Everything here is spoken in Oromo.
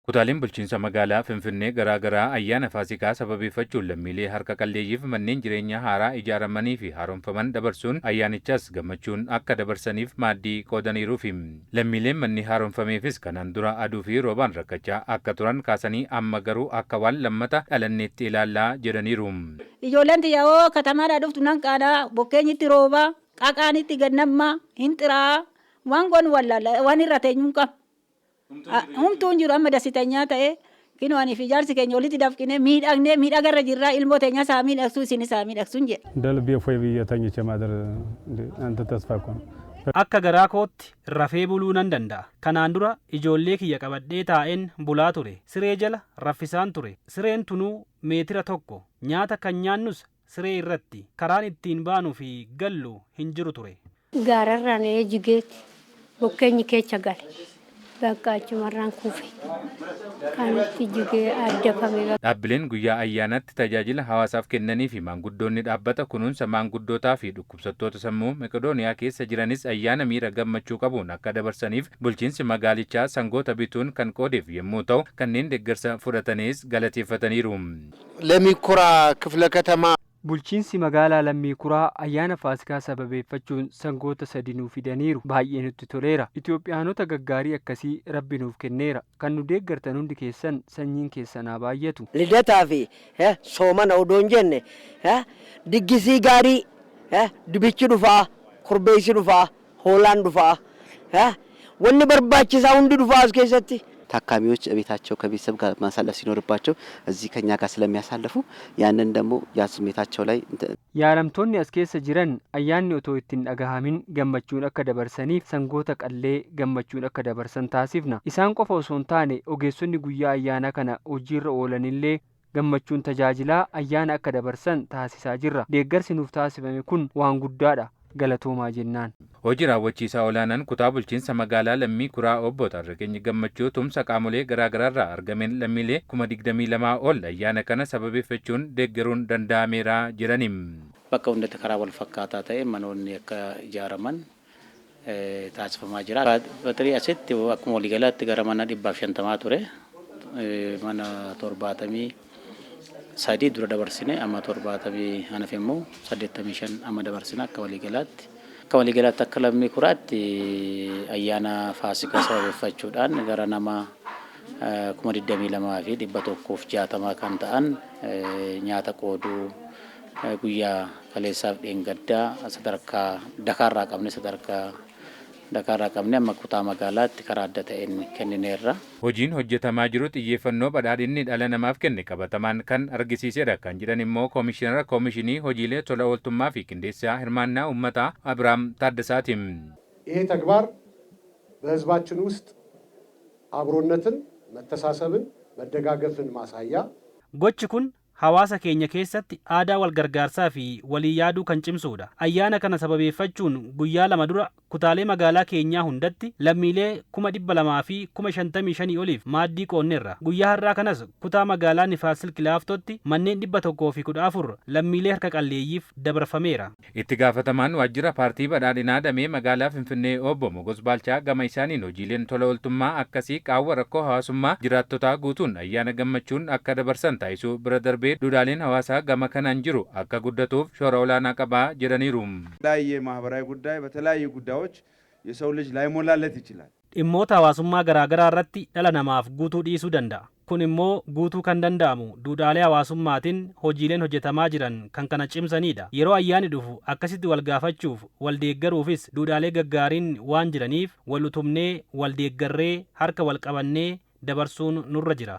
Kutaaleen bulchiinsa magaalaa Finfinnee garaa garaa ayyaana Faasikaa sababeeffachuun lammiilee harka qalleeyyiif manneen jireenyaa haaraa ijaaramanii fi haaromfaman dabarsuun ayyaanichas gammachuun akka dabarsaniif maaddii qoodaniiruufi. Lammiileen manni haaromfameefis kanaan dura aduu fi roobaan rakkachaa akka turan kaasanii amma garuu akka waan lammata dhalanneetti ilaallaa jedhaniiru. Ijoolleen tiyya hoo katamaadhaa dhuftu nan qaanaa, bokkeenyitti roobaa, qaqaanitti gannammaa, hin xiraa, waan goonu wallaalla, waan irra teenyu hin qabnu. Humtuu hin jiru. Amma dasiteenyaa ta'ee kinoo ani fi jaarsi keenya walitti dafqinee miidhagnee miidhagarra jirraa, ilmoo teenya isaa miidhagsuu isin isaa miidhagsuun jedha. እንደ ልቤ እፎይ ብዬ ተኝቼ ማደር እንትን ተስፋ እኮ ነው። Akka garaa kootti rafee buluu nan danda'a. Kanaan dura ijoollee kiyya qabadhee taa'een bulaa ture. Siree jala raffisaan ture. Sireen tunuu meetira 1. Nyaata kan nyaannus siree irratti. Karaan ittiin baanuu fi gallu hin jiru ture. Gaararraan jigeetti bokkeenyi keessa gale. Bakka achumarraan kufe. Kanatti jigee addafame. Dhaabbileen guyyaa ayyaanaatti tajaajila hawaasaaf kennanii fi maanguddoonni dhaabbata kunuunsa maanguddootaa fi dhukkubsattoota sammuu Meqedooniyaa keessa jiranis ayyaana miira gammachuu qabuun akka dabarsaniif bulchiinsi magaalichaa sangoota bituun kan qoodeef yommuu ta'u, kanneen deeggarsa fudhatanis galateeffataniiru. ለሚ ኩራ ክፍለ ከተማ Bulchiinsi magaalaa Lammii Kuraa ayyaana Faasikaa sababeeffachuun sangoota sadi nuuf fidaniiru. Baay'ee nutti toleera. Itoophiyaanota gaggaarii akkasii Rabbi nuuf kenneera. Kan nu deeggartan hundi keessan sanyiin keessan haa baay'atu. Lidataa fi soomana odoo hin jenne, diggisii gaarii, dibichi dhufaa, korbeessi dhufaa, hoolaan dhufaa, wanni barbaachisaa hundi dhufaa as keessatti. ታካሚዎች ቤታቸው ከቤተሰብ ጋር ማሳለፍ ሲኖርባቸው እዚህ ከኛ ጋር ስለሚያሳልፉ ያንን ደግሞ ያ ስሜታቸው ላይ Yaalamtoonni as keessa jiran ayyaanni otoo itti hin dhagahamin gammachuun akka dabarsaniif sangoota qallee gammachuun akka dabarsan taasifna. Isaan qofa osoo hin taane, ogeessonni guyyaa ayyaana kana hojiirra oolanillee gammachuun tajaajilaa ayyaana akka dabarsan taasisaa jirra. Deeggarsi nuuf taasifame kun waan guddaadha. Galatoomaa jennaan. Hojii raawwachiisaa olaanaan kutaa bulchiinsa magaalaa Lammii Kuraa Obbo Taarraqeenyi Gammachuu tumsa qaamolee garaagaraarraa argameen lammiilee 22,000 ol ayyaana kana sababeeffachuun deeggaruun danda'ameera jedhani. Bakka hundatti karaa wal fakkaataa ta'e manoonni akka ijaaraman taasifamaa jira. Baxarii asitti akkuma waliigalaatti gara mana 150 ture. Mana 73 dura dabarsine, amma 70 hanafe immoo 85 amma dabarsine akka waliigalaatti. Akka waliigalaatti akka Lammii Kuraatti ayyaana Faasikaa sababeeffachuudhaan gara nama 22,160 kan ta'an nyaata qooduu guyyaa kaleessaaf dheengaddaa sadarkaa dakaarraa qabne amma kutaa magaalaatti karaa adda ta'een kennineerra. Hojiin hojjetamaa jiru xiyyeeffannoo badhaadhinni dhala namaaf kenne qabatamaan kan argisiisedha kan jedhan immoo Koomishinara Koomishinii Hojiilee Tola Ooltummaa fi Qindeessaa Hirmaannaa Uummataa Abiraam Taaddasaati. ይሄ ተግባር በህዝባችን ውስጥ አብሮነትን፣ መተሳሰብን፣ መደጋገፍን ማሳያ Gochi kun hawaasa keenya keessatti aadaa wal gargaarsaa fi walii yaaduu kan cimsudha. Ayyaana kana sababeeffachuun guyyaa 2 dura kutaalee magaalaa keenyaa hundatti lammiilee 255,000 oliif maaddii qoonneerra. Guyyaa har'aa kanas kutaa magaalaa Nifaas Silk Laaftootti manneen 114 lammiilee harka qalleeyyiif dabarfameera. Itti gaafatamaan waajjira Paartii Badhaadhinaa damee magaalaa Finfinnee Obbo Mogos Baalchaa gama isaaniin, hojiileen tola ooltummaa akkasii qaawwa rakkoo hawaasummaa jiraattotaa guutuun ayyaana gammachuun akka dabarsan taasisuu bira darbee duudhaaleen hawaasaa gama kanaan jiru akka guddatuuf shoora olaanaa qabaa jedhaniiru. የተለያየ ማህበራዊ ጉዳይ በተለያዩ ጉዳዮች የሰው ልጅ ላይሞላለት ይችላል። Dhimmoota hawaasummaa garaagaraa irratti dhala namaaf guutuu dhiisuu danda'a. Kun immoo guutuu kan danda'amu duudhaalee hawaasummaatiin hojiileen hojjetamaa jiran kan kana cimsanidha. Yeroo ayyaanni dhufu akkasitti wal gaafachuuf, wal deeggaruufis duudhaalee gaggaariin waan jiraniif, wal utubnee, wal deeggarree, harka wal qabannee dabarsuun nurra jira.